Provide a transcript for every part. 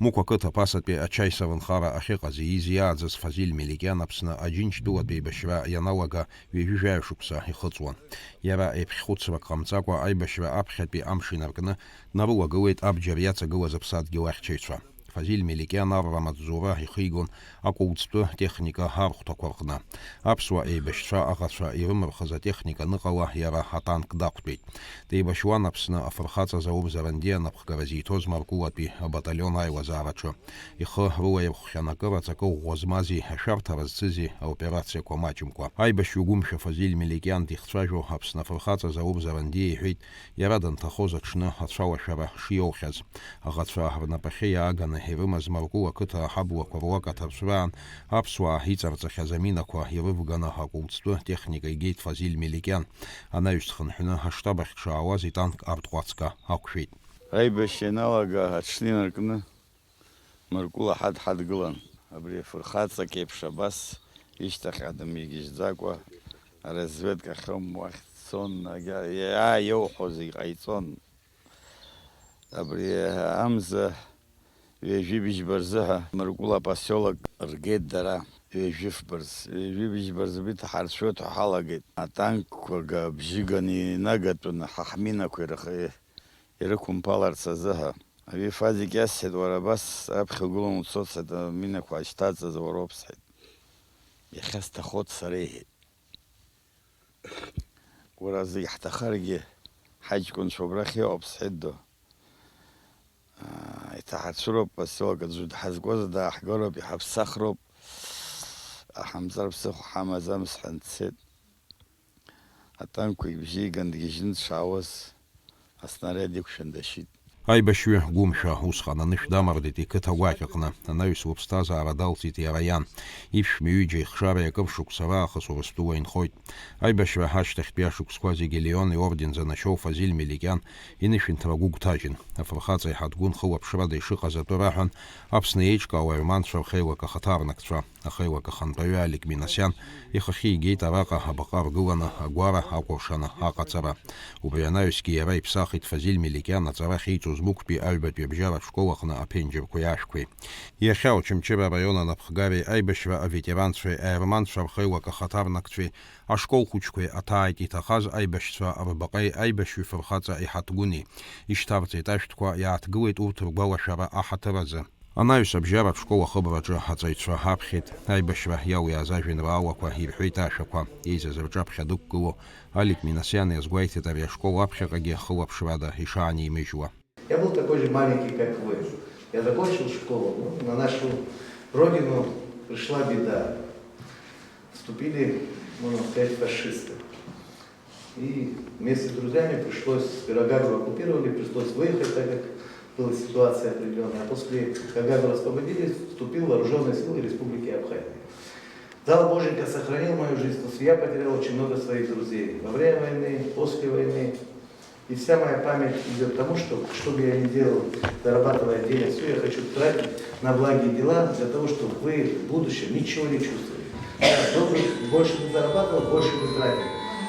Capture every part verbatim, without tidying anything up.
Мықә ақыҭа ԥасатәи ачаи саванхара ахьыҟаз ииз иааӡаз Фазиль Меликиан Аԥсны Аџьынџьтәылатә еибашьра ианалага ҩажәи жәаҩа шықәса ихыҵуан. Иара еиԥш хәыцрак ҟамҵакәа аибашьра аԥхьатәи амш инаркны днарылагылеит абџьар иаҵагылаз аԥсадгьыл ахьчаҩцәа. Фазиль Меликиан арра маҵзура ихигон акәылӡтәы техника архәҭақәа рҟны. Аԥсуа еибашьцәа аӷацәа ирымырхыз атехника аныҟала иара атанк дақәтәеит. Деибашьуан Аԥсны афырхаҵа Заур Заранди анапхгара зиҭоз Маркулатәи абаталион аилазаараҿы. Ихы рылаирхәхьан акыр аҵакы ӷәӷәа змази, ашәарҭара зцызи аоперациақәа маҷымкәа. Аибашьҩы гәымшәа Фазиль Меликиан дихцәажәо Аԥсны афырхаҵа Заур Заранди иҳәеит, иара данҭахоз аҽны ацәалашәара шиоухьаз. Аӷацәа рнапахьы иааганы ирымаз Маркул ақыҭа аҳаблақәа руак аҭарцәраан аԥсуаа иҵарҵахьаз аминақәа ирывганы акәылӡтәы техника игеит Фазиль Меликиан. Анаҩс дхынҳәны аштаб ахь дшаауаз итанк артҟәацга ақәшәеит. Аибашьра ианалага аҽны инаркны Маркул аҳа дҳадгылан. Абри афырхаҵак еиԥш абас ишьҭахьҟа дымҩагьежьӡакәа аразведка ахьоуам уахь дцон, агьа-, иаа иоуҳәоз иҟаиҵон. Абри амза ҩажәи быжьба рзыҳәа Маркул апосиолок ргеит дара, ҩажәи фба рз. Ҩажәи быжьба рзы иҭаҳарцәоит ҳәа ҳалагеит. Атанкқәа га-, бжьы ганы инагатәын ҳа ҳминақәа ирых-, ирықәымԥаларц азыҳәа. Ари Фазик иасҳәеит, уара абас аԥхьа угылан уцоит, сҳәеит, аминақәа ишьҭаҵаз уароуп, сҳәеит. Иахьа сҭахоит сара, иҳәеит. Уара зегь ҳҭахаргьы, ҳаҷкәынцәа убрахь иҟоуп, сҳәеит, ду. Аа, иҭаҳарцәыроуп, поселок аӡәы дҳазкуазар дааҳгароуп, иҳаԥсахроуп. Аҳамҵар ԥсыхәа ҳамаӡам, сҳәан дцеит. Атанкқәа ибжьы иган дгьежьны дшаауаз, аснариад иқәшәан дашьит. Аибашьҩы гәымшәа усҟан анышә дамардеит иқыҭа гәакьаҟны, анаҩс лыԥсҭазаара далҵит иара иан. Иԥшәма ҩыџьа ихшара иакыр шықәса раахыс Урыстәыла инхоит. Аибашьра ашьҭахьтәи ашықәсқәа зегьы Леон иорден занашьоу Фазиль Меликиан инышәынҭра гәыгәҭажьын. Афырхаҵа иҳаҭгәын хылаԥшрада ишыҟаз атәы раҳәан, Аԥсны еиҿкаау аерманцәа рхеилак ахаҭарнакцәа. Ахеилак ахантәаҩы Алик Минасиан ихахьы игеит араҟа абаҟа ргыланы агәара акәыршаны аҟаҵара. Убри анаҩсгьы иара иԥсахит Фазиль Меликиан аҵара ахьиҵоз Мықәтәи аҩбатәи абжьаратә школ аҟны аԥенџьырқәеи ашәқәеи. Иахьа Очамчыра араион анапхгареи аибашьра аветеранцәеи аерманцәа рхеилак ахаҭарнакцәеи ашкол хәыҷқәеи аҭааит иҭахаз аибашьцәа рбаҟеи аибашьҩы фырхаҵа иҳаҭгәыни. Ишьҭарҵеит ашәҭқәа, иааҭгылеит урҭ ргәалашәара аҳаҭыр азы. Анаҩс абжьаратә школ ахыбраҿы аҵаҩцәа аԥхьеит, аибашьра иалиааз ажәеинраалақәа ирҳәеит ашәақәа, еизаз рҿаԥхьа дықәгылоу Алик Минасиан иазгәеиҭеит ари ашкол аԥхьаҟагьы хылаԥшрада ишаанимыжьуа. Я был такой же маленький, как вы. Я закончил школу, ну, на нашу родину пришла беда. Вступили, можно сказать, фашисты. И вместе с друзьями пришлось, Гагру оккупировали, пришлось выехать, так как была ситуация определённая. А после Гагру освободили, вступил в вооружённые силы Республики Абхазия. Дал Боженька, сохранил мою жизнь, после я потерял очень много своих друзей. Во время войны, после войны. И вся моя память идёт к тому, что, что бы я ни делал, зарабатывая денег, всё я хочу тратить на благие дела, для того, чтобы вы в будущем ничего не чувствовали. Да, был бы больше бы зарабатывал, больше бы тратил.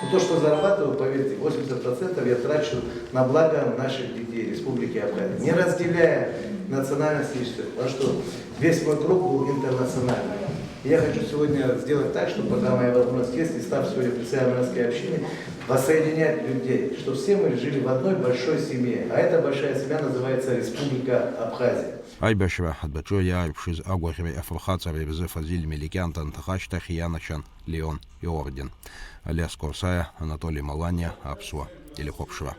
Но то, что зарабатываю, поверьте, восемьдесят процентов я трачу на благо наших детей Республики Абхазия, не разделяя национальности и всё. Потому что весь мой круг был интернациональный. И я хочу сегодня сделать так, чтобы, пока моя возможность есть, и став сегодня председателем армянской общины, воссоединять людей, чтобы все мы жили в одной большой семье. А эта большая семья называется Республика Абхазия. Аибашьра адәаҿы иаарԥшыз агәаӷьреи афырхаҵареи рзы Фазиль Меликиан данҭаха ашьҭахь ианашьан Леон иорден. Алиас Корсаиа, Анатоли Маланиа, Аԥсуа телехәаԥшра.